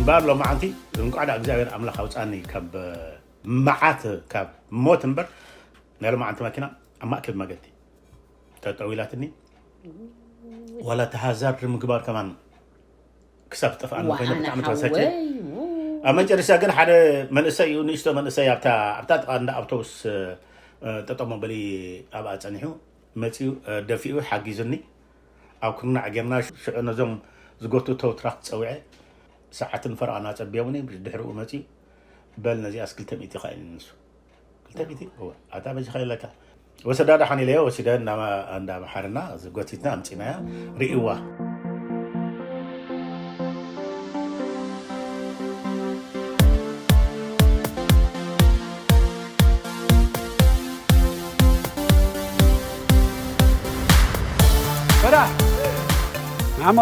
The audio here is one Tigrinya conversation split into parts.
ባር ሎማዓንቲ እንቋዕ ዳ እግዚኣብሔር ኣምላኽ ኣውፃኒ ካብ መዓት ካብ ሞት እምበር ናይ ሎማዓንቲ መኪና ኣብ ማእከል መገዲ ጠጠው ኢላትኒ። ዋላ ተሃዛርድ ምግባር ከማን ክሳብ ትጠፍኣኒ ኮይነ ብጣዕሚ ተበሳጨ። ኣብ መጨረሻ ግን ሓደ መንእሰይ እዩ፣ ንእሽቶ መንእሰይ ኣብታ ኣብታ ጥቓ እንዳ ኣውቶቡስ ጠጠው መበሊ ኣብኣ ጸኒሑ መጺኡ ደፊኡ ሓጊዙኒ። ኣብ ኩርናዕ ጌርና ሽዑ ነዞም ዝጎቱ ተውትራክ ጸዊዐ ሰዓትን ፈረቓን ኣጸቢዮምኒ። ድሕሪኡ መጺኡ በል ነዚኣስ ክልተ ሚእቲ ኢኻ ኢሉኒ ንሱ። ክልተ ሚእቲ? እወ። ኣታ በጃኻ ኢለካ። ወሰዳ ደሓን ኢለዮ ወሲደ እንዳ መሓርና ጎቲትና ኣምጺናያ። ርእይዋ። ፈዳሕ! ናሞ!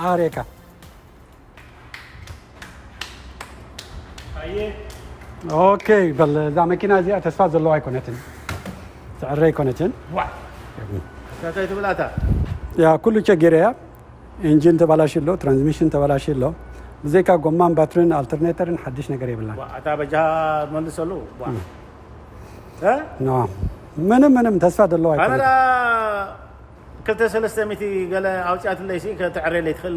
ኣሬካ። ኦኬ፣ በል እዛ መኪና እዚኣ ተስፋ ዘለዋ ኣይኮነትን። ትዕረ ኣይኮነትን። እንታይ ትብላታ? ያ ኩሉ ቸጊረ እያ። ኢንጂን ተባላሽ ኣሎ፣ ትራንስሚሽን ተባላሽ ኣሎ። ብዘይካ ጎማን ባትሪን ኣልተርኔተርን ሓድሽ ነገር የብላን። ኣታ በጃ መልሰሉ። ምንም ምንም ተስፋ ዘለዋ ኣይኮነትን። ክልተ ሰለስተ ሚእቲ ገለ ኣውፅኣትለይ ሲ ከተዕርየለይ ትኽእል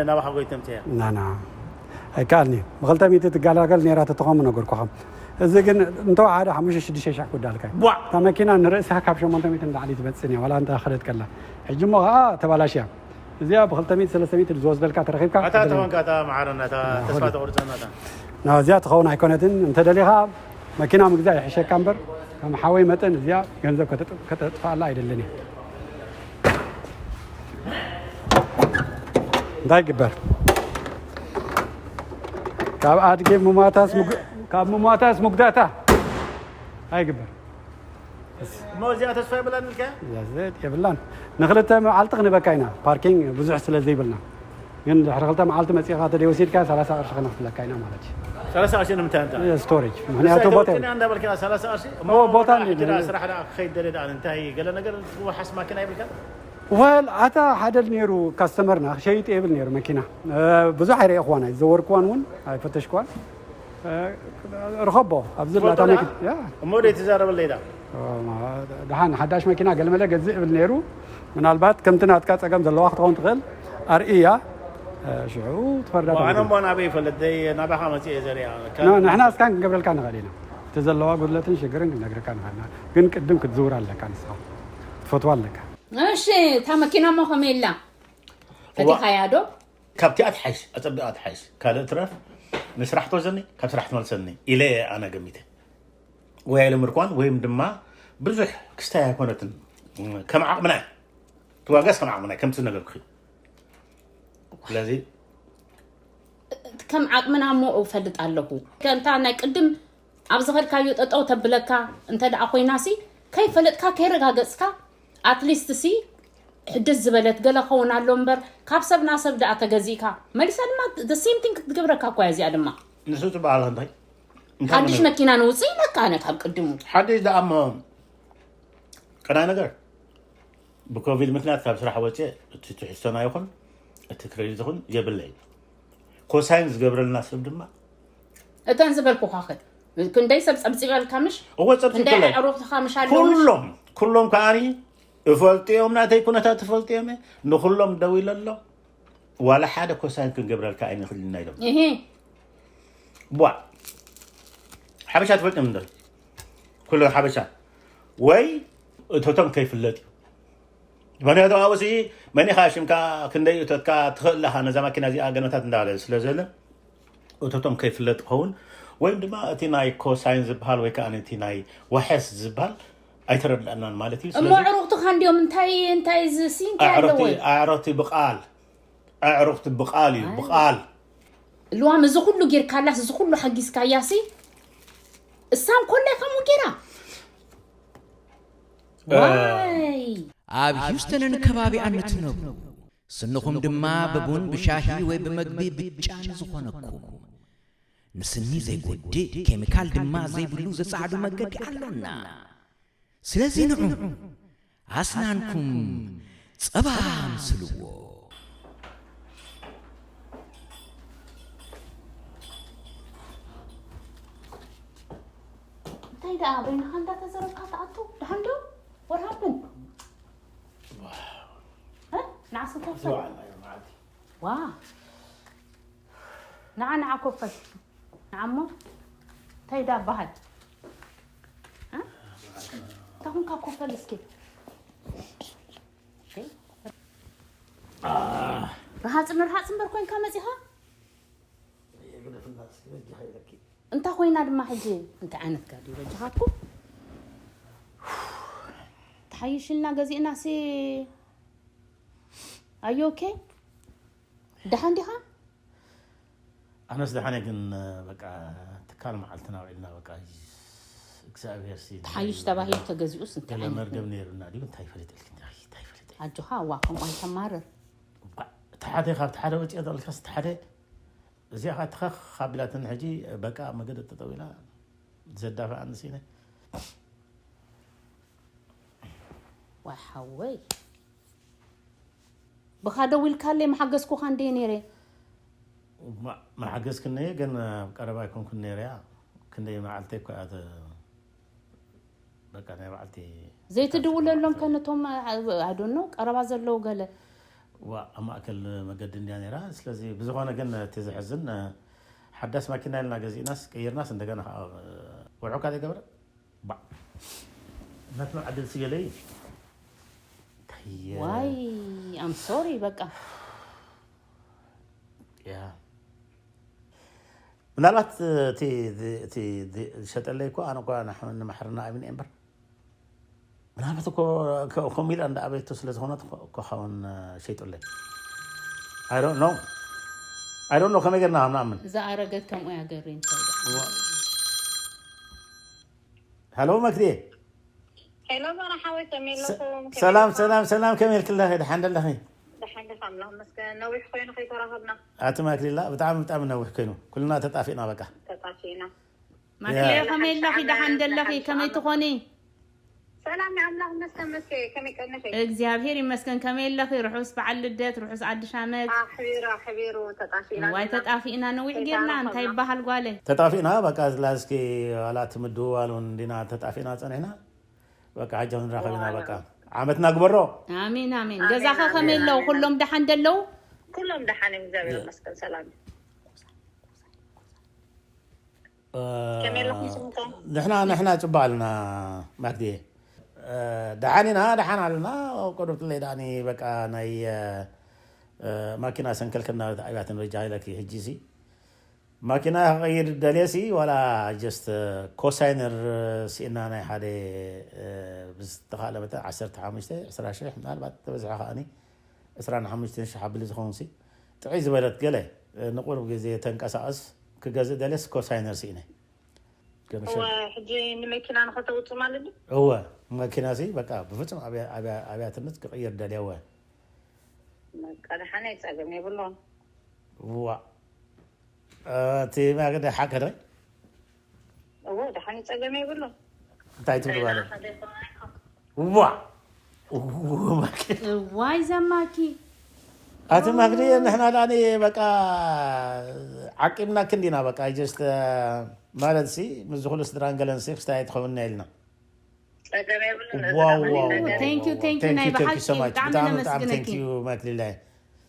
ናባኻ ጎይተ ምፅያ። ናና ኣይከኣልኒ። ብክልተ ሚእቲ ትገላገል ነይራ ተተኾም ነገርኩኻ። እዚ ግን እንተወሓደ ሓሙሽተ ሽዱሽተ ሻሕ ክውዳልካ እዩ። ቧዕ! እታ መኪና ንርእሳ ካብ ሸሞንተ ሚእቲ ንላዕሊ ትበፅን እያ ዋላ እንተ ከደት ከላ። ሕጂ እሞ ከዓ ተባላሽያ። እዚኣ ብክልተ ሚእቲ ሰለስተ ሚእቲ ዝወስደልካ ተረኺብካ ኣታ ተኾንካ እታ መዓረና እታ ተስፋ ተቑርፀና እታ። እዚኣ ትኸውን ኣይኮነትን። እንተደሊኻ መኪና ምግዛእ ይሕሸካ እምበር ከም ሓወይ መጠን እዚኣ ገንዘብ ከተጥፍኣላ ኣይደልን እየ። እንታይ ይግበር? ካብ ኣድጊ ምሟታስ ካብ ምሟታስ ሙግዳታ ኣይግበር። እሞ እዚኣ ተስፋ ይብላን ኢልካ? ዘት የብላን። ንክልተ መዓልቲ ክንበካ ኢና ፓርኪንግ ብዙሕ ስለ ዘይብልና። ግን ድሕሪ ክልተ መዓልቲ መፂእኻ ተደይ ወሲድካ ሰላሳ ቅርሺ ከነኽፍለካ ኢና ማለት እዩ። ሰላሳ ቅርሺ ንምንታይ እንታ? ስቶሬጅ። ምክንያቱ ንሳይ ቦታ ተወኪና እንዳበልካ ሰላሳ ቅርሺ እሞ እዎ፣ ቦታ እንዲ- እንዲ- ስራሕ ደኣ ክኸይድ ደለ ደኣ እንታይ ገለ ነገር ዝወሓስ ማኪና ይብልካ? ወል ኣታ ሓደ ነይሩ ካስተመርና ክሸይጥ የብል ነይሩ መኪና ብዙሕ ኣይረእኽዋን ኣይዘወርክዋን እውን ኣይፈተሽክዋን። ርኸቦ ኣብዚ ላታ መኪና እሞ ደይ ትዛረበለይ ዳ ደሓን ሓዳሽ መኪና ገለመለ ገዝእ እብል ነይሩ። ምናልባት ከምቲ ናትካ ፀገም ዘለዋ ክትኸውን ትኽእል። ኣርእያ ሽዑ ትፈርዳ። ኣነ እሞ ናበይ ይፈልጥ ደይ ናባኻ መፅእ እየ ዘሪኣ። ንሕና እስካን ክንገብረልካ ንኽእል ኢና። እቲ ዘለዋ ጉድለትን ሽግርን ክንነግረካ ንኽእልና፣ ግን ቅድም ክትዝውር ኣለካ። ንስኻ ትፈትዋ ኣለካ። እሺ፣ እታ መኪና እሞ ከመይ ኢላ? ፈቲኻያ ዶ? ካብቲኣ ትሓይሽ፣ ኣጸቢቓ ትሓይሽ። ካልእ ትረፍ ንስራሕ ትወስደኒ፣ ካብ ስራሕ ትመልሰኒ ኢለ እየ ኣነ ገሚተ። ወይ ኣይልምርኳን ወይም ድማ ብዙሕ ክስታይ ኣይኮነትን። ከም ዓቕምና እያ። እቲ ዋጋስ ከም ዓቕምና እዩ፣ ከምቲ ዝነገርኩኺ። ስለዚ ከም ዓቕምና እሞ እፈልጥ ኣለኹ። ከምታ ናይ ቅድም ኣብ ዝኸድካዮ ጠጠው ተብለካ እንተ ደኣ ኮይናሲ ከይፈለጥካ ከይረጋገጽካ ኣትሊስት ሲ ሕድስ ዝበለት ገለ ክኸውን ኣሎ እምበር ካብ ሰብ ናብ ሰብ ደኣ ተገዚእካ መሊሳ ድማ the same thing ክትገብረካ እኮ እያ እዚኣ ድማ ንሱ ዝበሃል እንታይ እንታይ ሓድሽ ነገር? መኪና ንውፅእ ኢለካ ኣነ ካብ ቅድሙ ሓድሽ ደኣ እሞ ቀዳይ ነገር ብኮቪድ ምክንያት ካብ ስራሕ ወፅየ እቲ ትሕዝቶና ይኹን እቲ ክሬዲት ይኹን የብለይ ኮሳይን ዝገብረልና ሰብ ድማ እተን ዝበልኩኻ ኸ ክንደይ ሰብ ፀብፂበልካ ምሽ እወ ክንደይ ጸብጺበለይ። ኣዕሩኽትኻ ምሽ ኣለዉ ምሽ ኩሎም ኩሎም ከዓኒ እፈልጥዮም ናተይ ኩነታት እፈልጥዮም እየ ንኩሎም ደው ኢለሎም ዋላ ሓደ ኮሳይን ክንገብረልካ ኣይንኽእልን ኢና ኢሎም እሄ ቧ ሓበሻ ትፈልጥዮም እንዶ ኩሎ ሓበሻ ወይ እቶቶም ከይፍለጥ እዩ ምክንያቱ ኣብኡ ሲ መን ኢኻ ሽምካ ክንደይ እቶትካ ትኽእል ኣለኻ ነዛ ማኪና እዚኣ ገነታት እንዳበለ ስለ ዘለ እቶቶም ከይፍለጥ ክኸውን ወይም ድማ እቲ ናይ ኮሳይን ዝበሃል ወይ ከዓ እቲ ናይ ዋሐስ ዝበሃል ኣይተረድኣናን ማለት እዩ እሞ ስለዚ ኣዕሩኽትኻ እንዲዮም እንታይ እንታይ እዚ ሲ እንታይ ኣለዎ ኣዕሩኽቲ ኣዕሩኽቲ ብቓል ኣዕሩኽቲ ብቓል እዩ ብቓል ልዋም እዚ ኩሉ ጌርካላስ እዚ ኩሉ ሓጊዝካያሲ እሳም ኮላይ ከምኡ ጌራ ዋይ ኣብ ሂውስተንን ከባቢኣን ንትነብሩ ስንኹም ድማ ብቡን ብሻሂ ወይ ብመግቢ ብጫ ንዝኾነኩም ንስኒ ዘይጎድእ ኬሚካል ድማ ዘይብሉ ዘጻዕዱ መገዲ ኣሎና። ስለዚ ንዑ ኣስናንኩም ጸባ ምስልዎ። ደኣ በይንኻ እንዳተዘረብካ ትኣቱ። ደሓን ዶ? What happened? እ? ንዓስብካ ሰብ? ዝወዓልና እዮም መዓልቲ። ዋ። ንዓ፣ ንዓ ኮፈል። ንዓ እሞ። እንታይ ዳ በሃል? እ? እንታይ ኮንካ ኮፈል እስኪ? እ? ረሃጽ ንርሃጽ እምበር ኮንካ መጺኻ? የግደፍና እስኪ በጃኻ ኢለኪ። እንታይ ኮይና ድማ ሕጂ? እንታይ ዓይነት ጋዲ በጃኻኩም? ተሓይሽልና ገዚእና ሲ። Are you okay? ደሓን ዲኻ? ኣነስ ደሓነ ግን በቃ ትካል መዓልትና ውዒልና በቃ እግዚኣብሔር ሲ ተሓይሽ ተባሂሉ ተገዚኡስ እንታይ ገለ ዓይነት መርገም ነይሩና ድዩ እንታይ ይፈልጥ ኢልኪ እንታይ እንታይ ይፈልጥ ኢልኪ? ኣጆኻ እዋ ከምኡ ኣይተማርር። እባ፣ እቲ ሓደ ካብ እቲ ሓደ ወፂኦ ዘለካስ እቲ ሓደ እዚኣ ኸዓ ትኸኽ ኣቢላትኒ ሕጂ በቃ ኣብ መገዲ ጠጠው ኢላ ዘዳፍኣኒ ሲነ። ዋይ ሓወይ። ብኻ ደዊልካለይ መሓገዝኩኻ እንዴ ነይረ። ማ-፣ መሓገዝክነየ ግን ኣብ ቀረባ ኣይኮንኩን ነይረ እያ። ክንደይ መዓልተይ እኮ እያ ተ-፣ በቃ ናይ በዓልቲ ዘይትድውለሎም ከነቶም ኣዶኖ ቀረባ ዘለዉ ገለ። ዋ ኣብ ማእከል መገዲ እንድያ ነይራ። ስለዚ ብዝኾነ ግን እቲ ዘሕዝን ሓዳስ ማኪና ኢልና ገዚእናስ ቀይርናስ እንደገና ከዓ ውዑካ ዘይገብረ ባ ናትና ዓድል ስየለይ እንታይ ዋይ ኣም ሶሪ በቃ ያ ምናልባት እቲ እቲ ዝሸጠለይ እኮ ኣነ እኳ ንማሕርና ኣይምን እየ እምበር ምናልባት እኮ ከምኡ ኢላ እንዳ ኣበየቶ ስለ ዝኾነት እኮ ካውን ሸይጡለይ I don't know I don't know ከመይ ገርና ንኣምን እዛ ኣረገት ከምኡ እያ ገሪ እንታይ ሃሎ መክዴ ሄሎ መራሓወይ ከመይ ኣለኹም? ሰላም ሰላም ሰላም ከመይ ኢልክለኺ ደሓን ደለኺ ደሓን ደኻ ኣምላኽ መስገን ነዊሕ ኮይኑ ከይተራኸብና ኣቲ ማክሊላ ብጣዕሚ ብጣዕሚ ነዊሕ ኮይኑ ኩልና ተጣፊእና በቃ ተጣፊእና ማክሌ ከመይ ኣለኺ ደሓን ደለኺ ከመይ ትኾኒ ሰላም ኣምላኽ መስገን መስገ ከመይ ቀንኺ እግዚኣብሔር ይመስገን ከመይ ኣለኺ ርሑስ በዓል ልደት ርሑስ ኣድሽ ዓመት ኣሕቢሩ ኣሕቢሩ ተጣፊእና ዋይ ተጣፊእና ነዊሕ ጌርና እንታይ ይበሃል ጓለ ተጣፊእና በቃ ላስኪ ዋላ ትምድዋል እውን እንዲና ተጣፊእና ፀኒሕና በቃ ሕጂ ንራኸብ ኢና በቃ ዓመትና ግበሮ ኣሜን ኣሜን ገዛኸ ከመይ ኣለዉ ኩሎም ደሓን ደለዉ ኩሎም ደሓን እዮም እግዚኣብሔር ይመስገን ሰላም ከመይ ኣለኹም ስምቶም ንሕና ንሕና ፅቡቅ ኣለና ማክድየ ደሓን ኢና ደሓን ኣለና ቆዶብትለይ ዳኒ በቃ ናይ ማኪና ሰንከልከልና ኣብያትን በጃ ኢለኪ ሕጂ ሲ ማኪና ክቐይር ደልየ ሲ ዋላ ጀስት ኮሳይነር ስኢና ናይ ሓደ ብዝተኻእለ መጠን ዓሰርተ ሓሙሽተ ዕስራ ሽሕ ምናልባት ተበዝሐ ከዓኒ ዕስራን ሓሙሽተን ሽሕ ኣብል ዝኸውን ሲ ጥዕይ ዝበለት ገለ ንቁሩብ ግዜ ተንቀሳቐስ ክገዝእ ደልየ ሲ ኮሳይነር ስኢነ ሕጂ ንመኪና ንኸተውፅእ ማለት እዩ እወ መኪና ሲ በቃ ብፍፁም ኣብያትነት ክቕይር ደልየ እወ በቃ ደሓነ ይፀገም የብሎ ዋ እቲ ማገደ ሓከረ እዎ ደሓን ይፀገም የብሎ እንታይ ትብሉ ማለት ዋ ዋይ ዘማኪ ኣቲ ማክዲ ንሕና ዳኒ በቃ ዓቂብና ክንዲና በቃ ጀስት ማለት ሲ ምስ ዝኩሉ ስድራን ገለን ሲ ክስታይ ትኸውንና ኢልና ፀገም የብሉን ዋው ዋው thank you thank you ናይ ብሓቂ ብጣዕሚ ነመስግነኪ ማክሊላይ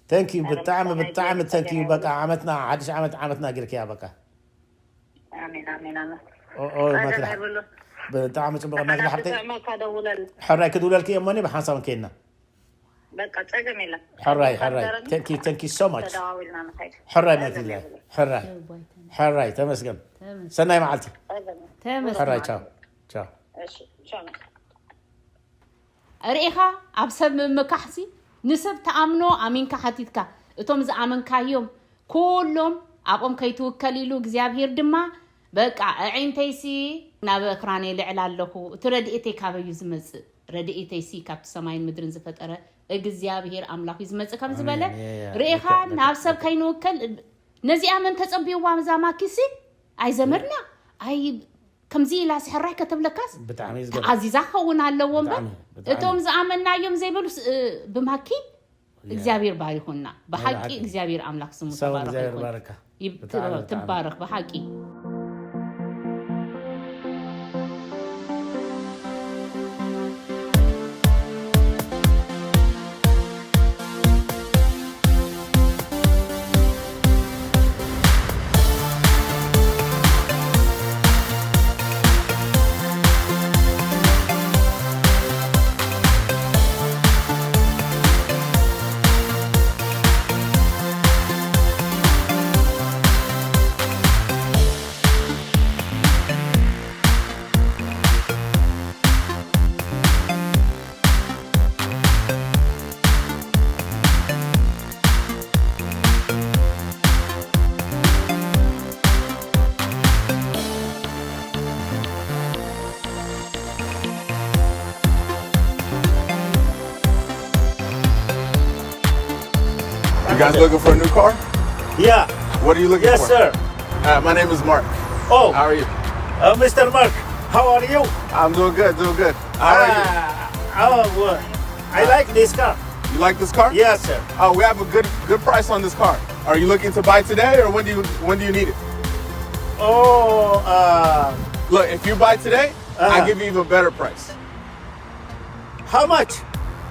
thank you ብጣዕሚ ብጣዕሚ thank you በቃ ዓመትና ሓድሽ ዓመት ዓመትና ጌርክያ በቃ ኣሜን ኣሜን ኣሜን ኦ ኦ ማክላ ብጣዕሚ ጽቡቅ ማክላ ሓብተይ ተጠቅመካ ደውለል ሕራይ ክድውለልኪ እየ እሞኒ ብሓንሳብ ከይና በቃ ጸገም የለን ሕራይ ሕራይ thank you thank you so much ተደዋዊልና ንኸይድ ሕራይ ማክሊላይ ሕራይ ሕራይ ተመስገን ሰናይ መዓልቲ ጸገም ተመስ ሕራይ ቻው ቻው እሺ ቻው ርኢኻ ኣብ ሰብ ምምካሕሲ ንሰብ ተኣምኖ ኣሚንካ ሓቲትካ እቶም ዝኣመንካዮም ኩሎም ኣብኦም ከይትውከል ኢሉ እግዚኣብሄር ድማ በቃ ኣዒንተይሲ ናብ ክራነይ ልዕል ኣለኹ እቲ ረድኤተይ ካበዩ ዝመጽእ ረድኤተይሲ ካብቲ ሰማይን ምድርን ዝፈጠረ እግዚኣብሄር ኣምላኽ እዩ ዝመጽእ ከም ዝበለ ርኢኻ ናብ ሰብ ከይንውከል ነዚኣ መን ተጸቢዋ እዛ ማኪሲ ኣይዘመድና ኣይ ከምዚ ኢላ ስሕራይ ከተብለካስ ብጣዕሚ እዩ ተዓዚዛ ክኸውን ኣለዎ እምበር ብጣዕሚ፣ ብጣዕሚ። እቶም ዝኣመናዮም ዘይበሉ ስ- ብማኪ እግዚኣብሔር ባሪኹና ብሓቂ ብሓቂ። እግዚኣብሔር ኣምላክ ስሙ ሰውን ተባረኸ እግዚኣብሔር ይኹን። ባረካ። ይብ- ብጣዕሚ፣ ብጣዕሚ። ትባረኽ ብሓቂ Guys looking for a new car? Yeah. What are you looking Yes, for? Sir. Uh, my name is Mark. Oh, How are you? Uh, Mister Mark, how are you? I'm doing good, doing good. How are you? Uh, oh, well, I like this car. You like this car? Yes, sir. Uh, we have a good good price on this car. Are you looking to buy today, or when do you when do you need it? Oh, uh, Look, if you buy today, Uh-huh. I give you even better price. How much?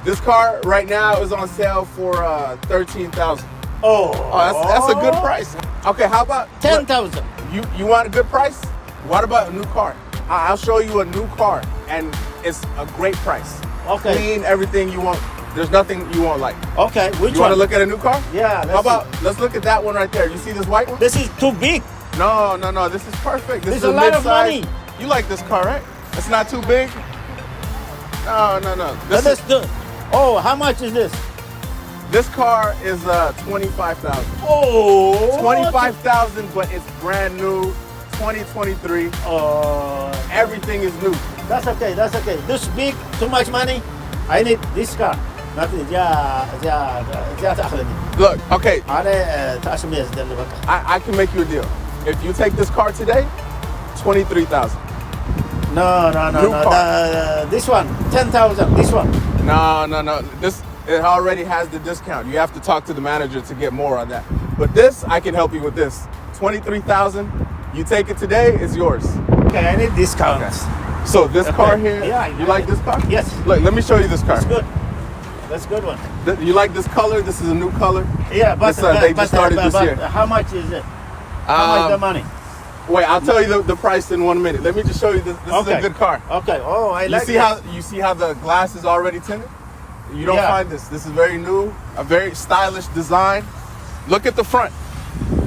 This car right now is on sale for uh, thirteen thousand. Oh, Oh, that's that's a good price. Okay, how about Ten thousand. You you want a good price? What about a new car? I- I'll show you a new car, and it's a great price. Okay. Clean, everything you want. There's nothing you won't like. Okay, which You want to one? look at a new car? Yeah. How about let's look at that one right there. You see this white one? This is too big. No, no, no. This is perfect. This It's is a lot of mid-size. Money. You like this car, right? It's not too big. No, no, no. This This is, is the. Oh, how much is this? This car is uh twenty five thousand. Oh, Twenty five thousand, but it's brand new. Twenty twenty three. Oh, Everything is new. That's okay. That's okay. This big, too much money. I need this car. Not እዚኣ እዚኣ እዚኣ ትኣኽለኒ። Look, okay, ኣነ ተኣስም እየ ዝደሊ በቃ። I, I can make you a deal. If you take this car today, twenty three thousand. No, no, no, New no. Car. The, this one, ten thousand. This one. No, no, no. This it already has the discount. You have to talk to the manager to get more on that. But this, I can help you with this. Twenty three thousand. You take it today, it's yours. Okay, I need discounts. So this Okay. Car here, Yeah, I you know like it. This car? Yes. Look, let me show you this car. It's good. That's a good one. Th- You like this color? This is a new color. Yeah, but, This, uh, but, they but, just started but, this but year. How much is it? How much Um, the money? Wait, I'll tell you the, the price in one minute. Let me just show you this. This is Okay. a good car. Okay. Oh, I You like see this. how you see how the glass is already tinted? You don't Yeah. Find this. This is very new, a very stylish design. Look at the front.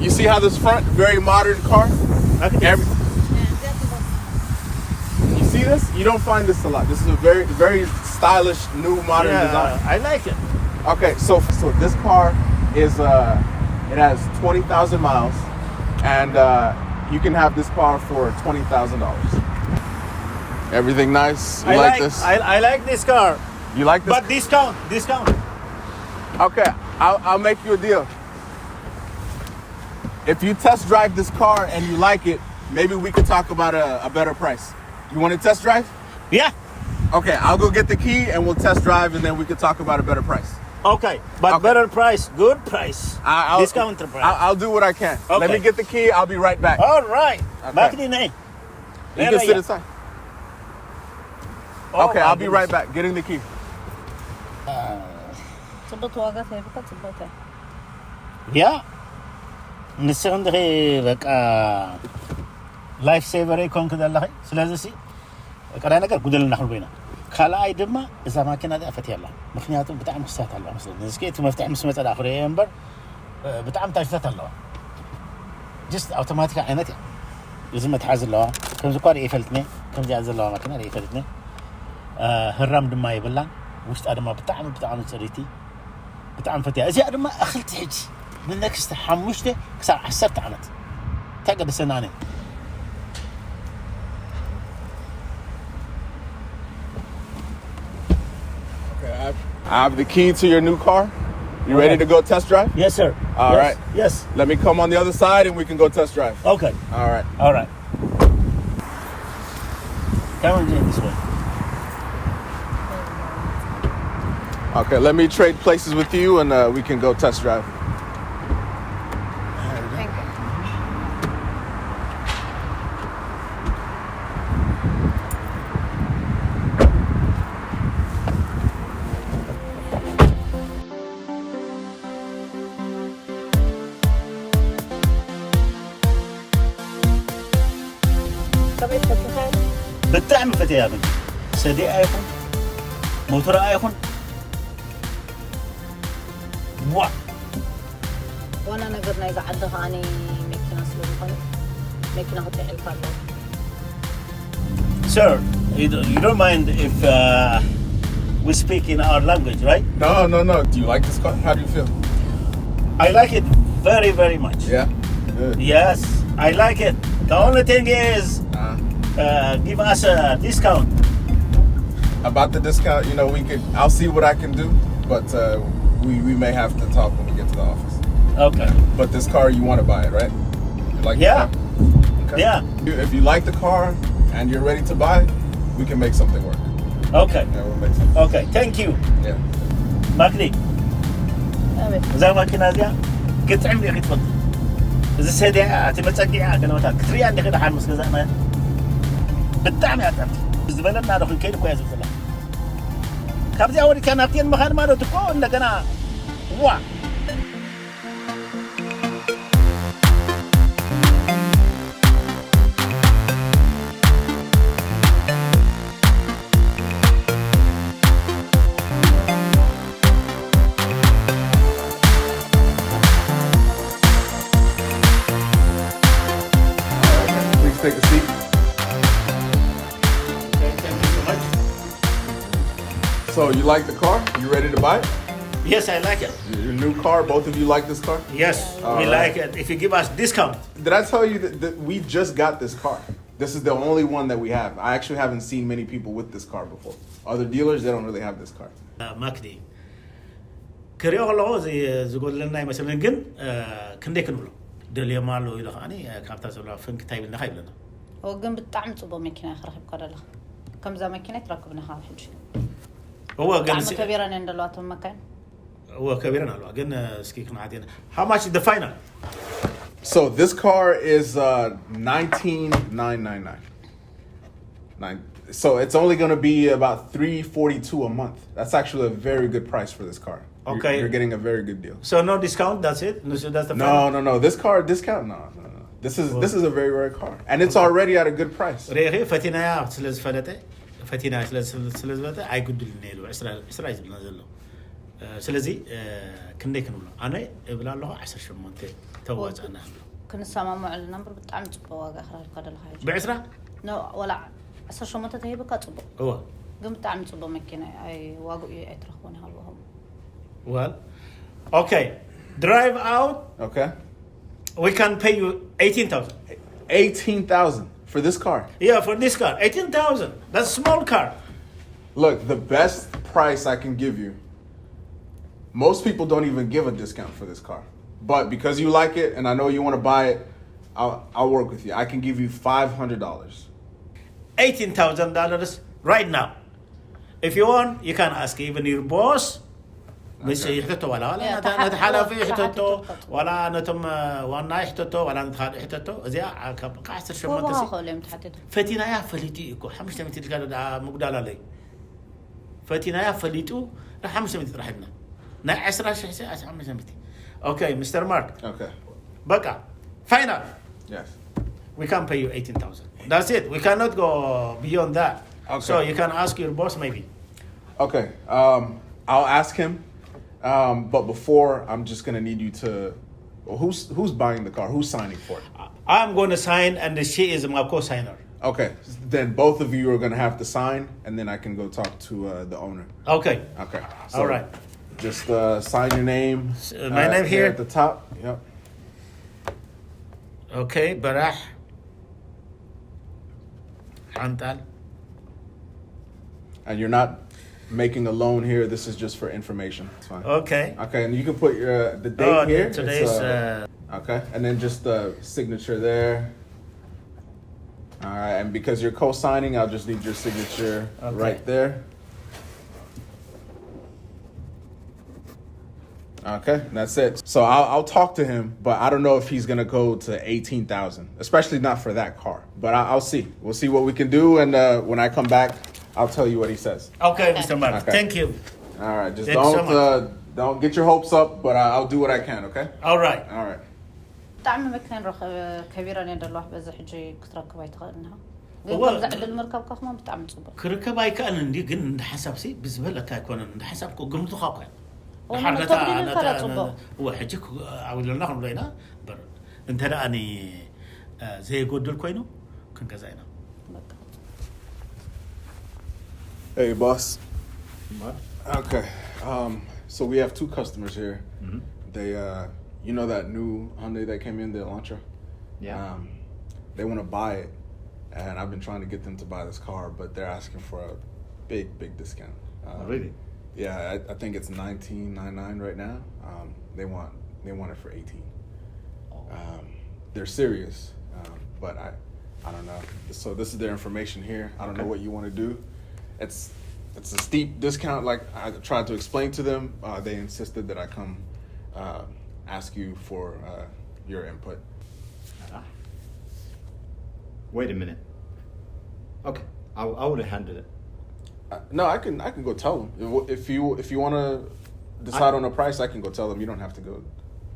You see how this front, very modern car? Look at this. Every- you see this? You don't find this a lot. This is a very, very stylish, new, modern Yeah, design. I like it. Okay, so so this car is uh, it has twenty thousand miles, and uh, you can have this car for twenty thousand dollars. Everything nice. You I like, like, this? I, I like this car, You like this? But discount, discount. Okay, I'll, I'll make you a deal. If you test drive this car and you like it, maybe we could talk about a, a better price. You want to test drive? Yeah. Okay, I'll go get the key and we'll test drive, and then we can talk about a better price. Okay, but Okay. Better price, good price. I, I'll, Discount price. I'll, I'll do what I can. Let Okay. Me get the key. I'll be right back. All right. Okay. Back to the name. You can sit inside. Oh Okay, my I'll be right goodness. Back. Getting the key. ጽቡቅ ዋጋ ተሂብካ ጽቡቅ። Yeah. ንስኺ እንዲኺ በቃ life saver ይኮንክ ዘለኺ። ስለዚ ሲ ቀዳይ ነገር ጉደልና ክንርቦ ኢና። ካልኣይ ድማ እዛ ማኪና እዚኣ ፈትያ ኣላ። ምክንያቱ ብጣዕሚ ክስታት ኣለዋ መስለኒ። እስኪ እቲ መፍትሒ ምስ መፀ ደኣ ክርእዮ እምበር ብጣዕሚ ታሽታት ኣለዋ። Just ኣውቶማቲክ ዓይነት እያ። እዚ መትሓዚ ኣለዋ። ከምዚ እኳ ርእየ ይፈልጥኒ። ከምዚኣ ዘለዋ ማኪና ርእየ ይፈልጥኒ። ህራም ድማ የብላን። ውሽጣ ድማ ብጣዕሚ ብጣዕሚ ፅሪቲ። ብጣዕሚ ፈትያ። እዚኣ ድማ እኽልቲ ሕጂ ንነክስት ሓሙሽተ ክሳብ ዓሰርተ ዓመት እንታይ ገደሰና ኣነ። I have the key to your new car. You ready to go test drive? Yes, sir. All Yes, right. Yes. Let me come on the other side and we can go test drive. Okay. All right. All right. Come on, Jane, this way. Okay, let me trade places with you and uh, we can go test drive. ብጣዕሚ ፈትያ ግን ሰዲኣ ይኹን ሞተራ ይኹን ዋ ዋና ነገር ናይዛ ዓዲ ከዓኒ መኪና ስለ ዝኾነ መኪና ክጥዕልካ ኣለዎ። Sir, you don't, you don't mind if uh, we speak in our language, right? No, no, no. Do you like this car? How do you feel? I like it very, very much. Yeah. Good. Yes, I like it. The only thing is, Uh, uh, give us a discount. About the discount, you know, we could. I'll see what I can do, but uh, we we may have to talk when we get to the office. Okay. But this car, you want to buy it, right? You like Yeah. The car? Okay. Yeah. You- If you like the car and you're ready to buy, we can make something work. Okay. Yeah, we'll make something. Okay. Thank you. Yeah. ማክሊ ኣቤት እዛ ማኪና እዚኣ ክትጥዕም ዲኻ ክትፈልጥ? እዚ ሰዲያ እቲ መፀጊያ ገለመታ ክትሪያ እንዲኻ ደሓን ምስ ገዛእና ብጣዕሚ ኣጣምቲ ዝበለና ዶ ክንከይድ እኮ እያ ዝብል ዘላ። ካብዚኣ ወዲካ ናብቲን ምኻድ ማለት እኮ እንደገና ዋ Please take a seat. Okay, thank you so much. So you like the car? You ready to buy it? Yes, I like it. Your new car. Both of you like this car? Yes, All we right. Like it. If you give us discount. Did I tell you that, that we just got this car? This is the only one that we have. I actually haven't seen many people with this car before. Other dealers, they don't really have this car. ማክዲ ክሪኦ ከለኹ እዚ ዝጎድለና ይመስለኒ፣ ግን ክንደይ ክንብሎ ደልዮም ኣለዉ ኢሉ ከዓኒ ካብታ ዘለዋ ፍንክ እንታይ ይብልና ይብለና። ኦ ግን ብጣዕሚ ፅቡቅ መኪና ኢኻ ረኪብካ ዘለኻ። ከምዛ መኪና ኣይትረክብን ኢኻ ሕጂ። እወ ግን ብጣዕሚ ከቢረን እየን ዘለዋ እቶም መካይን። እወ ከቢረን ኣለዋ፣ ግን እስኪ ክንዓት ኢና። How much is the final? So this car is uh, nineteen nine nine nine. Nine. So it's only going to be about three forty two a month. That's actually a very good price for this car. You're- Okay. You're getting a very good deal. So no discount, that's it? No, so that's the No, final? No, no. This car discount? No, no, no. This is this is a very rare car, and it's already at a good price. ሬኺ ፈቲናያ ስለ ዝፈለጠ ፈቲናያ ስለ ስለ ዝፈለጠ ኣይጉድልን ኢሉ ዕስራ ዕስራ እዩ ዝብልና ዘሎ። ስለዚ ክንደይ ክንብሎ ኣነ እብል ኣለኹ ዓሰርተ ሸሞንተ ተዋፅኣና ንብሎ። ክንሰማምዐሉ ነበር ብጣዕሚ ፅቡቅ ዋጋ ክረክብካ ደለካ ሕጂ። ብዕስራ ኖ ወላ ዓሰርተ ሸሞንተ ተሂብካ ፅቡቅ እወ ግን ብጣዕሚ ፅቡቅ መኪና እዩ። ኣይ ዋግኡ ኣይትረክቦን ይሃልዎም Well, okay. Drive out. Okay. We can pay you eighteen thousand. Eighteen thousand for this car. Yeah, for this car, eighteen thousand. That's small car. Look, the best price I can give you. Most people don't even give a discount for this car, but because you like it and I know you want to buy it, I'll I'll work with you. I can give you five hundred dollars. Eighteen thousand dollars right now. If you want, you can ask even your boss. ምስ ይሕተቶ ዋላ ዋላ ያ፣ ነቲ ተሓ- ነቲ ሓላፊ ተሓ- ይሕተቶ ተሓትቶ። ዋላ ነቶም እ፣ ዋና ይሕተቶ ዋላ ነቲ ካልእ ይሕተቶ። እዚኣ ዓ- ካብ ካብ ዓሰርተ ሸሞንተ ጎቦ ሲ ከእሉ እዮም ተሓትቱ። ፈቲናያ ፈሊጡ እዩ እኮ ሓሙሽተ ሚእቲ ኢልካ ዶ ደኣ ምጉዳል ኣለዩ። ፈቲናያ ፈሊጡ ን ሓሙሽተ ሚእቲ ጥራሕ ኢልና ናይ ዕስራ ሽሕ ሲ ሓሙሽተ ሚእቲ። ኦኬ ሚስተር ማርክ Okay. በቃ ፋይናል Yes. we can pay you eighteen thousand. That's it. We cannot go beyond that. Okay. So you can ask your boss maybe. Okay. Um, I'll ask him. Um, but before, I'm just gonna need you to. Well, who's who's buying the car? Who's signing for it? I'm going to sign and she is my co-signer. Okay. Then both of you are gonna have to sign, and then I can go talk to uh, the owner. Okay. Okay. All right. Just uh, sign your name. S- uh, my uh, name here. At the top. Yep. Okay, በራሕ ሓንጣል And you're not making a loan here. This is just for information. It's fine. Okay. Okay, and you can put your the date Oh, here. today's It's, uh, uh, Okay, and then just the signature there. All right, and because you're co-signing, I'll just need your signature Okay. right there. Okay, that's it. So I'll, I'll talk to him, but I don't know if he's gonna go to eighteen thousand, especially not for that car. But I, I'll see. We'll see what we can do, and uh, when I come back, I'll tell you what he says. Okay, Mr. Mark. Okay. Thank you. All right, just Thanks so don't much. Uh, don't get your hopes up, but I, I'll do what I can. Okay. All right. All right. ብጣዕሚ መኪና ረኸ- ከቢረን እየን ዘለዋ በዚ ሕጂ ክትረክብ ኣይትኽእልን ኢኻ። ግን እወ። ከምዚ ዕድል ምርካብካ ከማን ብጣዕሚ ፅቡቅ። ክርከብ ኣይከኣልን እንዲ ግን እንደ ሓሳብ ሲ ብዝበለካ ኣይኮነን። እንደ ሓሳብ እኮ ግምትኻ እኮ እወ፣ ድሓር ነቶም ነታ- ድልዩ ነታ- ከላ ፅቡቅ። እወ ሕጂ ክ- ዓው ኢለና ክንብሎ ኢና እምበር እንተ ደኣ ኒ እ፣ ዘይጎድል ኮይኑ ክንገዛ ኢና። በቃ። Hey, boss. What? Okay. Um. So we have two customers here. Mhm. They, uh, you know that new Hyundai that came in, the Elantra. Yeah. Um, they want to buy it, and I've been trying to get them to buy this car, but they're asking for a big, big discount. Um, Oh, really? Yeah, I, I think it's nineteen nine nine right now. Um, they want They want it for eighteen. Um, they're serious, um, but I, I don't know. So this is their information here. I don't know Okay. What you want to do. It's it's a steep discount. Like I tried to explain to them, uh, they insisted that I come uh, ask you for uh, your input. Ah. Wait a minute. Okay, I, I would have handled it. Uh, no, I can I can go tell them if you if you want to decide on a price. I can go tell them. You don't have to go.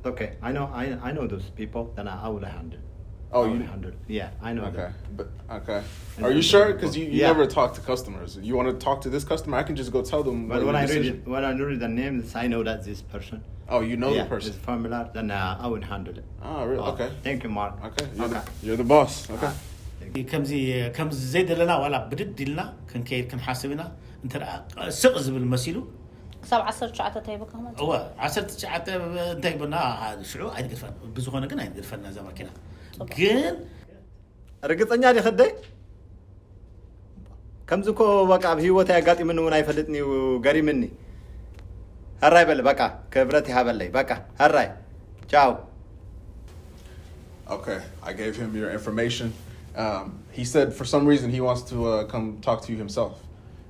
Okay, I know I, I know those people. Then I, I would have handled. Oh, I would you- have handled. Yeah, I know. Okay, Them. But okay. And Are you then- sure? Because you, you Yeah. Never talk to customers. You want to talk to this customer? I can just go tell them. But what when your I read decision. It, when I read the names, I know that this person. Oh, you know Yeah, the person. Is familiar. Then uh, I would handle it. Oh, really? Oh, Okay. Thank you, Mark. Okay. You're, Okay. The, you're the boss. Okay. Ah, thank you. ከምዚ ከምዚ ዘይደለና ዋላ ብድድ ኢልና ክንከይድ ክንሓስብ ኢና። እንተ ደኣ ስቕ ዝብል መሲሉ ክሳብ ዓሰርተ ትሽዓተ ተይበካ ክመፅእ እወ ዓሰርተ ትሽዓተ እንታይ በና ሽዑ ኣይትገድፈን ብዝኾነ ግን ኣይትገድፈና እዛ ማኪና ግን ርግፀኛ ዲኸ ደይ ከምዚ እኮ በቃ ኣብ ህይወት ኣጋጢምኒ እውን ኣይፈልጥን እዩ። ገሪምኒ። ሕራይ በል በቃ ክብረት ይሃበለይ በቃ ሕራይ ቻው። Okay. I gave him your information. Um, he said for some reason he wants to uh, come talk to you himself.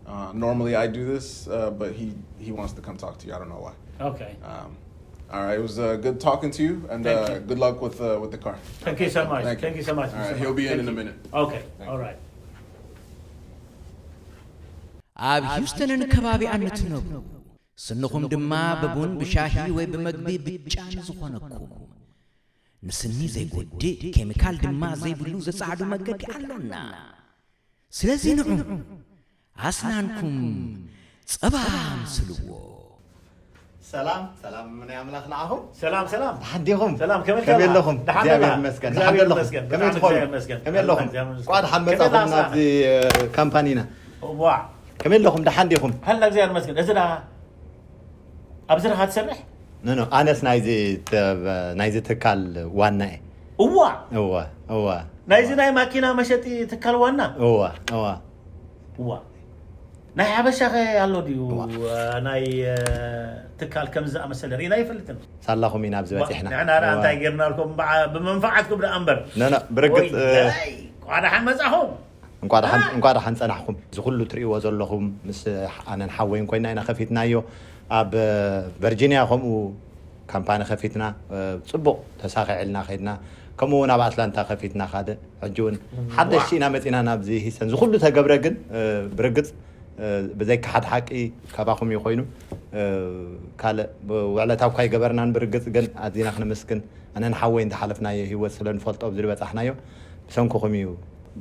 Uh, normally I do this, uh, but he he wants to come talk to you. I don't know why. Okay. Um, all right. It was uh, good talking to you, and Thank uh, you. Good luck with uh, with the car. Thank you so much. Thank you. Thank you so much. All right. Mister He'll be in Thank in a you. Minute. Okay. Thank All you. Right. ኣብ ሂውስተንን ከባቢኣን ንትነብሩ ስንኹም ድማ ብቡን ብሻሂ ወይ ብመግቢ ብጫ ንዝኾነኩም ንስኒ ዘይጎድእ ኬሚካል ድማ ዘይብሉ ዘጻዕዱ መገዲ ኣሎና። ስለዚ ንዑ ኣስናንኩም ጸባ ምስልዎ። ሰላም ሰላም ናይ ኣምላኽ ንዓኹም። ሰላም ሰላም። ደሓን ዲኹም? ሰላም ከመይ ከመይ ኣለኻ? ኣለኹም? ደሓን እግዚኣብሔር ኣለኻ? ይመስገን። እግዚኣብሔር ደሓን ኣለኹም? ይመስገን። ከመይ ብጣዕሚ ኣለኹም? እግዚኣብሔር ይመስገን። ከመይ ኣለኹም? እግዚኣብሔር እንኳዕ ደሓን ይመስገን። መጻኹም ናብዚ እ፣ ካምፓኒና። ዋ ከመይ ኣለኹም? ደሓን ዲኹም? ኣላ እግዚኣብሔር ይመስገን። እዚ ደኣ ኣብዚ ደኻ ትሰርሕ? ኖ ኖ ኣነስ ናይዚ ተ- ናይዚ ትካል ዋና እየ። እዋ እወ እወ ናይዚ ናይ ማኪና መሸጢ ትካል ዋና እወ እወ እዋ ናይ ሓበሻኸ ኣሎ ድዩ እዋ። ናይ እ፣ ትካል ከምዚ ዝኣመሰለ ርኢና ይፈልጥን ሳላኹም ኢና ኣብዚ በፂሕና። ንሕና ደኣ እወ። እንታይ ጌርናልኩም በዓ- ብመንፋዓትኩም ደኣ እምበር ኖ ኖ ብርግፅ ወይ እ፣ ደይ፣ ቋዳ ሓን መፃኹም እንኳዕ ደሓን- እ። እንኳዕ ደሓን ፀናሕኩም። እዚ ኩሉ ትርእይዎ ዘለኹም ምስ ኣነን ሓወይን ኮይና ኢና ከፊትናዮ። ኣብ እ፣ ቨርጂኒያ ከምኡ ካምፓኒ ከፊትና እ፣ ፅቡቕ ተሳኺዕልና ከይድና። ከምኡ እውን ኣብ ኣትላንታ ከፊትና ካልእ ሕጂ እውን ሓደሽቲ ኢና መፂና ናብዚ ሂሰን ዝኩሉ ተገብረ ግን እ፣ ብርግፅ እ፣ ብዘይካ ሓደ ሓቂ ካባኹም እዩ ኮይኑ እ፣ ካልእ ውዕለታ እኳ ይገበርናን ብርግፅ ግን ኣዚና ክንምስግን ኣነን ሓወይን ዝሓለፍናዮ ህይወት ስለ ንፈልጦ ኣብዚ ዝበፃሕናዮ ብሰንኩኹም እዩ።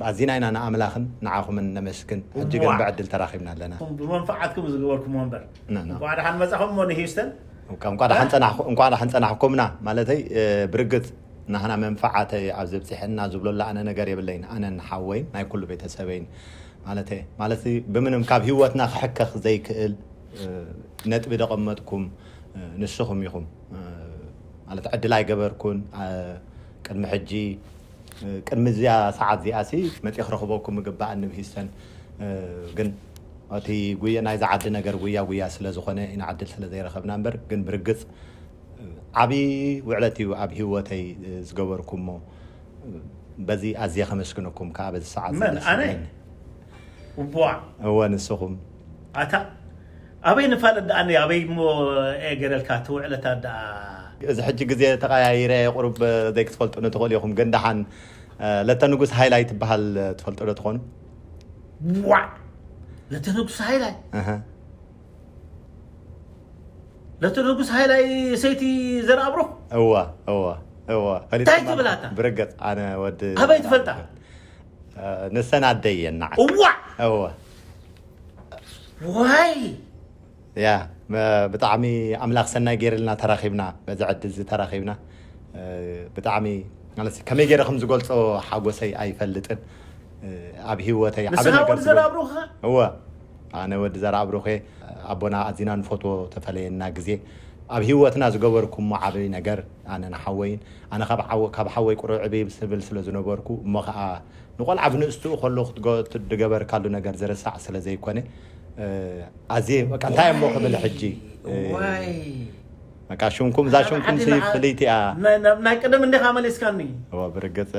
ኣዚና ኢና ንኣምላኽን ንዓኹምን ነመስግን። ሕጂ ግን እዋ። ብዕድል ተራኺብና ኣለና። ብመንፈዓትኩም ዝገበርኩም ወንበር ና- ና። እንኳዕ ደሓን መፃኹም ሞ ንሂውስተን እንኳ- እንኳ ደሓን ጸናሕኩ- እንኳ ደሓን ጸናሕኩምና ማለተይ እ፣ ብርግጽ ናህና መንፈዓተይ ኣብዚ ብፅሐና ዝብለሉ ኣነ ነገር የብለይን። ኣነን ሓወይን ናይ ኩሉ ቤተሰበይን ማለተይ ማለት ብምንም ካብ ህይወትና ክሕከኽ ዘይክእል እ፣ ነጥቢ ደቐመጥኩም እ፣ ንስኹም ኢኹም እ፣ ማለት ዕድል ኣይገበርኩን እ፣ ቅድሚ ሕጂ እ፣ ቅድሚ እዚኣ ሰዓት እዚኣ ሲ መፅእ ክረኽበኩም ምግባእ ንብሂሰን እ፣ ግን እቲ ጉያ ናይዚ ዓዲ ነገር ጉያ ጉያ ስለ ዝኾነ ኢና ዕድል ስለ ዘይረኸብና እምበር ግን ብርግፅ ዓብዪ ውዕለት እዩ ኣብ ህይወተይ ዝገበርኩሞ። በዚ ኣዝየ ከመስግነኩም ከዓ በዚ ሰዓት መን ኣነ ዝደስለኒ። እቧዕ እወ ንስኹም ኣታ ኣበይ ንፋለጥ ደኣ ኣበይ እሞ ገረልካ እቲ ውዕለታት ደኣ እዚ ሕጂ ግዜ ተቐያይረ ቁሩብ ዘይክትፈልጡ ንትኽእሉ ኢኹም ግን ደሓን ለተ ንጉስ ሃይላይ ትበሃል ትፈልጡ ዶ ትኾኑ? ዋዕ ለተ ንጉስ ሃይላይ እህ። ለተ ንጉስ ሃይላይ ሰይቲ ዘርኣብሩኽ እወ እወ እወ እንታይ ትብል ኣታ? ብርግፅ ኣነ ወዲ ኣበይ ትፈልጣ? ንሰን ኣደይ የናዕ እዋዕ እወ ዋይ ያ መ- ብጣዕሚ ኣምላኽ ሰናይ ገይርልና ተራኺብና በዚ ዕድል እዚ ተራኺብና እ፣ ብጣዕሚ ማለት ከመይ ገይረ ከም ዝገልፆ ሓጎሰይ ኣይፈልጥን እ፣ ኣብ ህይወተይ ዓቢ ንስኻ ነገር ወዲ ዝገ- ዘርኣብሩኻ እወ ኣነ ወዲ ዘርኣብሩኸ ኣቦና ኣዚና ንፈትዎ ተፈለየና ግዜ ኣብ ህይወትና ዝገበርኩሞ ዓብይ ነገር ኣነ ንሓወይን ኣነ ካብ ዓወ- ካብ ሓወይ ቁሩብ ዕብይ ስብል ስለ ዝነበርኩ እሞ ከዓ ንቆልዓ ብንእስትኡ ከሎ ክትገ- ትገበርካሉ ነገር ዝርሳዕ ስለ ዘይኮነ እ፣ ኣዝየ በቃ እንታይ እሞ ክብል ሕጂ እ፣ ዋይ በቃ ሽምኩም፣ እዛ ሽምኩም ሲ ፍልይቲ እያ። ናይ ቀደም እንዲኻ መሊስካኒ። እዋ፣ ብርግጽ፣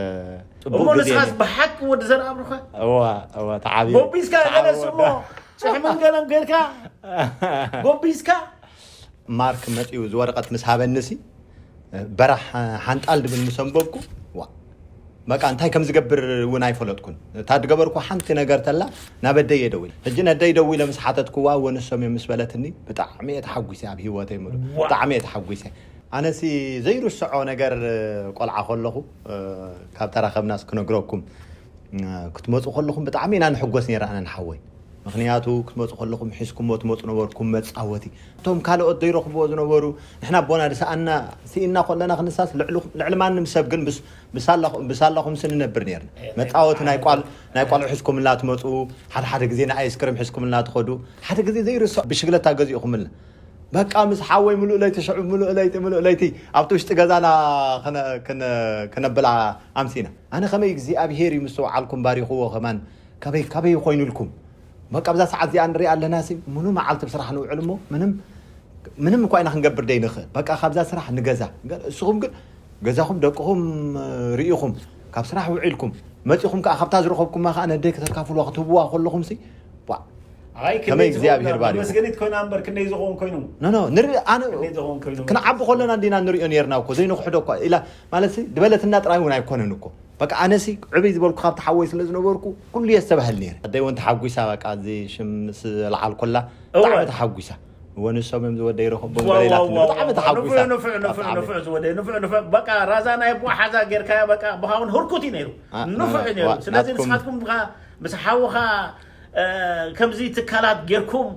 ጽቡቕ እሞ ግዜ ንስኻስ እዩ። ብሓቂ ወዲ ዘርኣብሩኸ? እዋ፣ እዋ፣ ተዓብዩ። ጎቢዝካ ተዓብዩ ገለስ እሞ ወዳ። ጭሕምን ገለን ጌርካ ጎቢዝካ? ማርክ መጺኡ እዚ ወረቐት ምስ ሃበኒ ሲ፣ በራሕ ሓንጣል ድብል ምስ ኣንበብኩ፣ ዋ፣ በቃ እንታይ ከም ዝገብር እውን ኣይፈለጥኩን። እታ ዝገበርኩ ሓንቲ ነገር ተላ ናብ ኣደይ እየ ደዊለ። ሕጂ ነደይ ደዊለ ምስ ሓተትኩዋ፣ እወ ንሶም እዮም ምስ በለትኒ፣ ብጣዕሚ እየ ተሓጒሰ ኣብ ህይወተይ ምሉእ። ዋ። ብጣዕሚ እየ ተሓጒሰ። ኣነሲ ዘይርስዖ ነገር፣ ቆልዓ ከለኹ፣ ካብ ተራኸብናስ ክነግረኩም፣ ክትመፁ ከለኹም ብጣዕሚ ኢና ንሕጎስ ነይረ ኣነ ንሓወይ። ምኽንያቱ ክትመፁ ከለኹም ሒዝኩምዎ ትመፁ ነበርኩም መፃወቲ። እቶም ካልኦት ዘይረኽብዎ ዝነበሩ፣ ንሕና ኣቦና ዝሰኣና ስኢና ከለና ክንሳስ ልዕሊ ልዕሊ ማንም ሰብ ግን ብስ- ብሳላኹ- ብሳላኹም ስንነብር ነርና። መፃወቲ ናይ ቋል ናይ ቋልዑ ሒዝኩምልና ትመፁ፣ ሓደ ሓደ ግዜ ንኣይስክሪም ሒዝኩምልና ትኸዱ፣ ሓደ ግዜ ዘይርሳዕ ብሽግለታ ገዚእኹምልና። በቃ ምስ ሓወይ ምሉእ ለይቲ ሽዑ ምሉእ ለይቲ ምሉእ ለይቲ ኣብቲ ውሽጢ ገዛና ክነ- ክነ- ክነብላ ኣምሲና። ኣነ ከመይ እግዚኣብሄር እዩ ምስተውዓልኩም ባሪኽዎ ከማን ካበይ ካበይ ኮይኑ ኢልኩም። በቃ ኣብዛ ሰዓት እዚኣ ንሪኣ ኣለና ሲ ምኑ መዓልቲ ብስራሕ ንውዕል እሞ ምንም ምንም እኳ ኢና ክንገብር ደይ ንኽእል። በቃ ካብዛ ስራሕ ንገዛ። እስኹም ግን ገዛኹም ደቅኹም ርኢኹም ካብ ስራሕ ውዒልኩም መፂኹም ከዓ ካብታ ዝረኸብኩማ ከዓ ነደይ ከተካፍልዋ ክትህብዋ ከለኹም ሲ ዋ፣ ኣይ ከመይ ክንደይ እግዚኣብሔር ዝኸውን ባሪኹ። መመስገኒት ኮይና እምበር ክንደይ ዝኸውን ኮይኑ ኖ ኖ ንርኢ ኣነ ክንደይ ዝኸውን ኮይኑ ክንዓቢ ከለና እንዲና ንሪኦ ነርና እኮ ዘይንኽሕዶ እኳ ኢላ ማለት ሲ ዝበለትና ጥራይ እውን ኣይኮነን እኮ በቃ ኣነሲ ዕብይ ዝበልኩ ካብቲ ሓወይ ስለ ዝነበርኩ ኩሉ የስተባህል ነይረ። ኣደይ እውን ተሓጒሳ በቃ እዚ ሽም ምስ ለዓልኩላ እወ። ብጣዕሚ ተሓጒሳ። እወ ንሶም እዮም ዝወደይ ረኸቦም ዋ፣ ገለ ዋ፣ ኢላትኒ ዋ፣ ብጣዕሚ ዋ፣ ተሓጒሳ። ንፉዕ፣ ንፉዕ፣ ንፉዕ፣ ብጣዕሚ። ንፉዕ ዝወደይ፣ ንፉዕ፣ ንፉዕ። በቃ ራዛ ናይ ኣቦ ሓዛ ጌርካዮ በቃ ብኻውን ህርኩት እዩ ነይሩ። አ፣ ንፉዕ ና- እዩ ነይሩ። ዋ፣ ስለዚ ናትኩም ንስኻትኩም ብኻ ምስ ሓውኻ እ፣ ከምዚ ትካላት ጌርኩም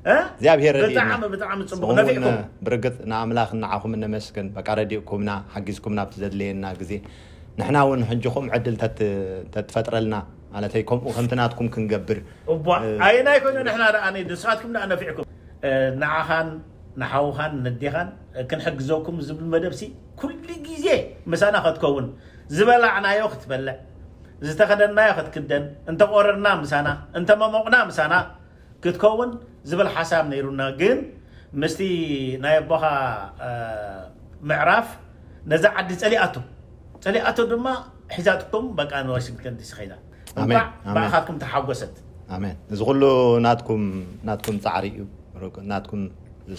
እ? እግዚኣብሔር ረድእና። ብጣዕሚ፣ ብጣዕሚ ጽቡቕ። ንስኹም እውን ነፊዕኩም። ብርግጽ ንኣምላኽ ንዓኹም እነመስግን። በቃ ረዲእኩምና፣ ሓጊዝኩምና ኣብቲ ዘድለየና ግዜ። ንሕና እውን ሕጂ ከምኡ ዕድል ተት- ተትፈጥረልና ማለተይ ከምኡ ከምቲ ናትኩም ክንገብር። እቧ እ- ኣይና ይኮነ ንሕና ደኣ ንስኻትኩም ደኣ ነፊዕኩም እ፣ ንዓኻን ንሓውኻን ነዴኻን ክንሕግዘኩም ዝብል መደብሲ ኩሉ ግዜ ምሳና ከትከውን ዝበላዕናዮ ክትበልዕ ዝተኸደናዮ ክትክደን እንተቆረርና ምሳና እንተመሞቕና ምሳና ክትከውን ዝብል ሓሳብ ነይሩና ግን ምስቲ ናይ ኣቦኻ እ፣ ምዕራፍ ነዛ ዓዲ ጸሊኣቶ ጸሊኣቶ ድማ ሒዛትኩም በቃ ንዋሽንግተን ዲሲ ኸይዳ ኣሜን፣ እንኳዕ ኣሜን። ብኣኻትኩም ተሓጎሰት ኣሜን። እዚ ኩሉ ናትኩም ናትኩም ጻዕሪ እዩ። ሩቅ- ናትኩም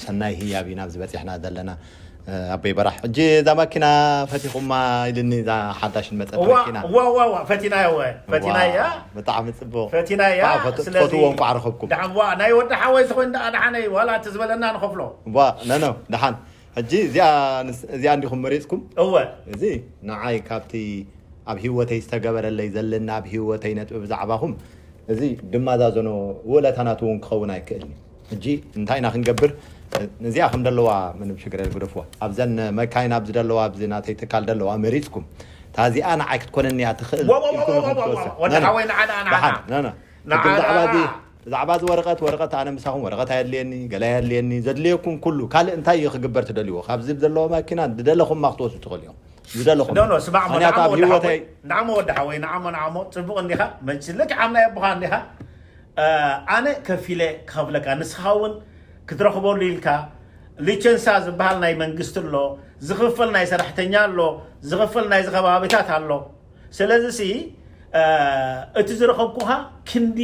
ሰናይ ህያብ ኢና ኣብዚ በጺሕና ዘለና። እ፣ ኣቦይ በራሕ ሕጂ እዛ ማኪና ፈቲኹማ ኢልኒ እዛ ሓዳሽ መጸት እዋ መኪና። እዋ እዋ እዋ ፈቲናዮ ወ ፈቲናያ ዋ፣ ብጣዕሚ ጽቡቅ። ፈቲናያ ዋ፣ ፈት- ስለዚ ትፈትዎ እንኳዕ ረኸብኩም። ደሓን ዋ ናይ ወዲ ሓወይ ዝኾን ደኣ ደሓነይ ዋላ እቲ ዝበለና ንኸፍሎ ዋ፣ ነኖ ደሓን። ሕጂ እዚኣ ንስ- እዚኣ እንዲኹም መሪጽኩም። እወ እዚ ንዓይ ካብቲ ኣብ ህይወተይ ዝተገበረለይ ዘለና ኣብ ህይወተይ ነጥቢ ብዛዕባኹም እዚ ድማዛዘኖ ውእለታ ናቱ እውን ክኸውን ኣይክእልን እዩ። ሕጂ እንታይ ኢና ክንገብር? እዚኣ ከም ደለዋ ምንም ሽግር የለ ግደፍዋ። ኣብዘን መካይን ኣብዚ ደለዋ ኣብዚ ናተይ ትካል ደለዋ መሪፅኩም እታ እዚኣ ንዓይ ክትኮነኒ እያ ትኽእል ዋ፣ ዋ፣ ዋ፣ ኢልኩም ዋ፣ ኢኹም ዋ፣ ዋ፣ ትወስኑ። ወዲ ነ፣ ነ። ሓወይ ንዓ ደኣ ንዓ ደሓን፣ ነ፣ ነ። ንዓ ሕጂ ብዛዕባ ደኣ እዚ ንዓ። ብዛዕባ እዚ ወረቐት ወረቐት ኣነ ምሳኹም ወረቐት ኣየድልየኒ ገለ ኣየድልየኒ ዘድልየኩም ኩሉ ካልእ እንታይ እዩ ክግበር ትደልይዎ ካብዚ ዘለዎ ማኪና ዝደለኹማ ክትወስዱ ትኽእሉ ኢኹም ዝደለኹም ኖ ኖ ስማዕ እሞ ምኽንያቱ ንዓሞ ኣብ ወዲ ህይወተይ ሓወይ ንዓሞ ወዲ ሓወይ ንዓሞ ንዓሞ ጽቡቕ እንዲኻ መችልክ ዓምና የብኻ እንዲኻ እ፣ ኣነ ከፊለ ክኸፍለካ ንስኻ እውን ክትረኽበሉ ኢልካ ሊቸንሳ ዝበሃል ናይ መንግስቲ ኣሎ ዝኽፈል ናይ ሰራሕተኛ ኣሎ ዝኽፈል ናይ ዝኸባቢታት ኣሎ ስለዚ ሲ እ፣ እቲ ዝረኸብኩኻ ክንዲ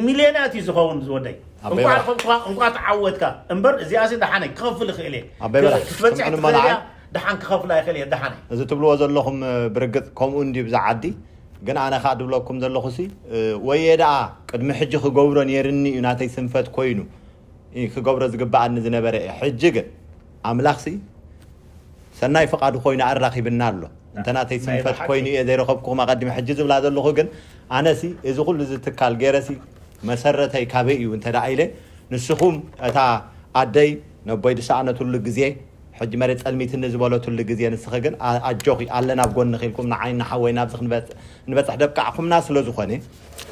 ሚልዮናት እዩ ዝኸውን ዝወደይ ኣበይ እንኳ በራ- ረኸብኩኻ እንኳ ተዓወትካ እምበር እዚኣ ሲ ደሓነይ ክኸፍል ይኽእል እየ ኣበይ በራ- ክትበፅሕ ስምዑ ትኽእል እያ ንመላዓል። ደሓን ክኸፍላ ይኽእል እየ ደሓነይ እዚ ትብልዎ ዘለኹም እ፣ ብርግፅ ከምኡ እንድዩ ብዛ ዓዲ ግን ኣነ ከዓ ድብለኩም ዘለኹ ሲ እ፣ ወየ ደኣ ቅድሚ ሕጂ ክገብሮ ነይርኒ እዩ ናተይ ስንፈት ኮይኑ እዩ ክገብሮ ዝግበኣኒ ዝነበረ እየ ሕጂ ግን ኣምላኽሲ ሰናይ ፍቓዱ ኮይኑ ኣራኺብና ኣሎ እንተ ናተይ ናይ ስንፈት ብሓቂ። ኮይኑ እየ ዘይረኸብኩኹም ኣቐዲመ ሕጂ ዝብላ ዘለኹ ግን ኣነሲ እዚ ኩሉ እዚ ትካል ገይረሲ መሰረተይ ካበይ እዩ እንተ ደኣ ኢለ ንስኹም እታ ኣደይ ነቦይ ዝሰኣነትሉ ግዜ ሕጂ መሬት ጸልሚትኒ ዝበለትሉ ግዜ ንስኺ ግን ኣ- ኣጆኺ ኣለና ኣብ ጎንኺ ኢልኩም ንዓይ ንሓወይ ናብዚ ክንበጽ- ክንበጽሕ ደብቃዕኩምና ስለ ዝኾነ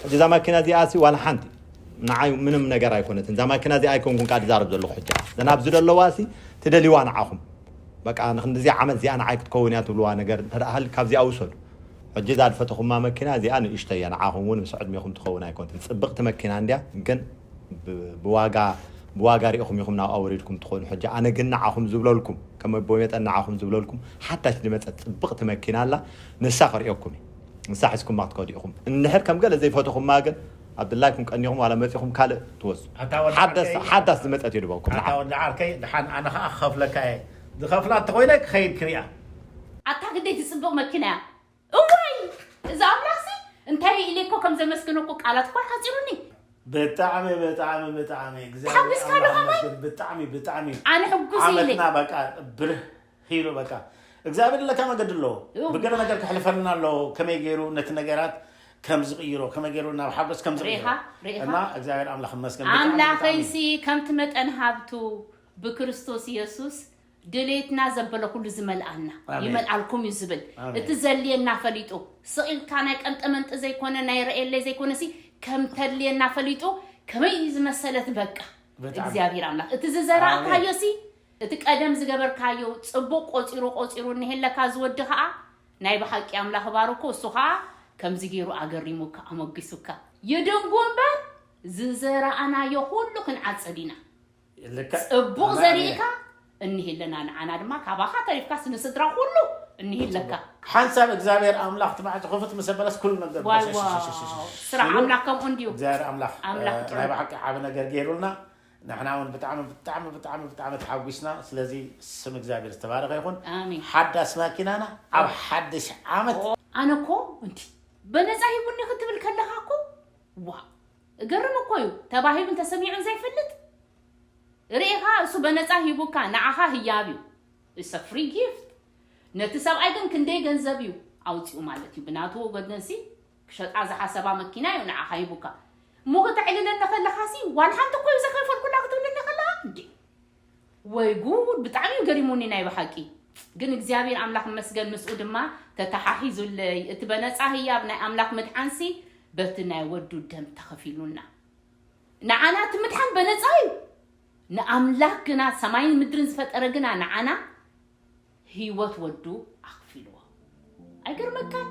ሕጂ እዛ ማኪና እዚኣ ሲ ዋላ ሓንቲ ንዓይ ምንም ነገር ኣይኮነትን እዛ ማኪና እዚኣ ኣይኮንኩን ከዓ ዝዛረብ ዘለኹ ሕጂ እዘን ኣብዚ ዘለዋ ሲ ትደልይዋ ንዓኹም በቃ ንክንድዚ ዓመት እዚኣ ንዓይ ክትከውን እያ ትብልዋ ነገር እንተ ደኣ ሃልዩ ካብዚኣ ውሰዱ ሕጂ እዛ ዝፈተኹማ መኪና እዚኣ ንእሽተይ እያ ንዓኹም እውን ምስ ዕድሜኹም ትኸውን ኣይኮነትን ጽብቕቲ መኪና እንድያ ግን ብ- ብዋጋ ብዋጋ ሪኢኹም ኢኹም ናብኣ ወሪድኩም ትኾኑ። ሕጂ ኣነ ግን ንዓኹም ዝብለልኩም፣ ከም ኣቦ መጠን ንዓኹም ዝብለልኩም፣ ሓዳሽ ዝመጸት ጽብቕቲ መኪና ኣላ፣ ንሳ ከርእየኩም እየ። ንሳ ሒዝኩማ ክትከዱ ኢኹም። እንድሕር ከም ገለ ዘይፈተኹማ ግን ኣብ ድላይኩም ቀኒኹም ዋላ መጺኹም ካልእ ትወስዱ። ኣታ ወዲ ሓዳስ ዓርከይ፣ ሓዳስ ዝመጸት እየ ድበኩም። ኣታ ወዲ ዓርከይ፣ ደሓን ኣነ ኸኣ ክኸፍለካ እየ። ዝኸፍላ እንተኾይነ ክኸይድ ክሪኣ። ኣታ ግደይ ትጽብቕ መኪና እያ። እዋይ፣ እዚ ኣምላኽሲ እንታይ ኢለ እኮ ከም ዘመስግኖ እኮ ቃላት እኮ ሓጺሩኒ። ብጣዕሚ ብጣዕሚ ብጣዕሚ እግዚኣብሔር ተሓጒስካ ዶ ኣምላኽ ከማይ? ይመስገን። ብጣዕሚ ብጣዕሚ ኣነ ሕጉስ ኢለ። ዓመትና በቃ ብርህ ኢሉ በቃ እግዚኣብሔር ለካ መገዲ ኣለዎ። እው። ብገለ ነገር ክሕልፈልና ኣለዎ። ከመይ ገይሩ ነቲ ነገራት ከም ዝቕይሮ፣ ከመይ ገይሩ ናብ ሓጎስ ከም ዝቕይሮ ርኢኻ? ርኢኻ? እና እግዚኣብሔር ኣምላኽ ይመስገን። ብጣዕሚ ብጣዕሚ ኣምላኸይሲ ከምቲ መጠን ሃብቱ ብክርስቶስ ኢየሱስ ድሌትና ዘበለ ኩሉ ዝመልኣና ኣሜን። ይመልኣልኩም እዩ ዝብል ኣሜን። እቲ ዘድልየና ፈሊጡ ስቕ ኢልካ ናይ ቀንጠመንጢ ዘይኮነ ናይ ረኤለይ ዘይኮነ ሲ ከም ተድልየና ፈሊጡ ከመይ ዝመሰለት በቃ ብጣዕሚ። እግዚኣብሔር ኣምላኽ እቲ ዝዘራእካዮ ኣሜን። ሲ እቲ ቀደም ዝገበርካዮ ጽቡቕ ቆጺሩ ቆጺሩ እኒሄለካ ዝወዲ ኸዓ ናይ ብሓቂ ኣምላኽ ባርኮ እሱ ኸዓ ከምዚ ገይሩ ኣገሪሙካ ኣሞጊሱካ ይደንጉ እምበር ዝዘራእናዮ ኩሉ ክንዓጽድ ኢና ልክዕ። ጽቡቕ ኣነ ዘሪእካ ኣሜን። እኒሄለና ንዓና ድማ ካባኻ ተሪፍካስ ንስድራ ኩሉ እኒሄለካ ሓንሳብ እግዚኣብሔር ኣምላኽ እቲ ማዕጾ ክፍት ምስ ኣበለስ ኩሉ ነገር ዋይ በስሽ- ዋው ስራሕ ኣምላኽ ከምኡ እንድዩ እግዚኣብሔር ኣምላኽ ኣምላኽ እ፣ ጥዑም። ናይ ብሓቂ ዓቢ ነገር ገይሩልና ንሕና እውን ብጣዕሚ ብጣዕሚ ብጣዕሚ ብጣዕሚ ተሓጒስና ስለዚ ስም እግዚኣብሔር ዝተባረኸ ይኹን ኣሜን ሓዳስ ማኪናና ኣብ ሓድሽ ዓመት ኣነ እኮ እንዲ በነፃ ሂቡኒ ክትብል ከለኻ እኮ ዋ እገርም እኮ እዩ ተባሂሉን ተሰሚዑን ዘይፈልጥ ርኢኻ እሱ በነፃ ሂቡካ ንዓኻ ህያብ እዩ it's a free gift ነቲ ሰብኣይ ግን ክንደይ ገንዘብ እዩ ኣውፂኡ ማለት እዩ ብናቱ ወገንሲ ክሸጣ ዝሓሰባ መኪና እዩ ንዓኻ ሂቡካ እሞ ከተዕልለኒ ከለኻሲ ዋላ ሓንቲ እኮ እዩ ዘኸፈልኩላ ክትብልኒ ከለኻ እንዴ ወይ ጉድ ብጣዕሚ እዩ ገሪሙኒ ናይ ብሓቂ ግን እግዚኣብሔር ኣምላኽ መስገን ምስኡ ድማ ተተሓሒዙለይ እቲ በነፃ ህያብ ናይ ኣምላኽ ምድሓንሲ በቲ ናይ ወዱ ደም ተኸፊሉና ንዓና እቲ ምድሓን በነፃ እዩ ንኣምላኽ ግና ሰማይን ምድርን ዝፈጠረ ግና ንዓና ህይወት ወዱ ኣኽፊልዎ ኣይገርመካን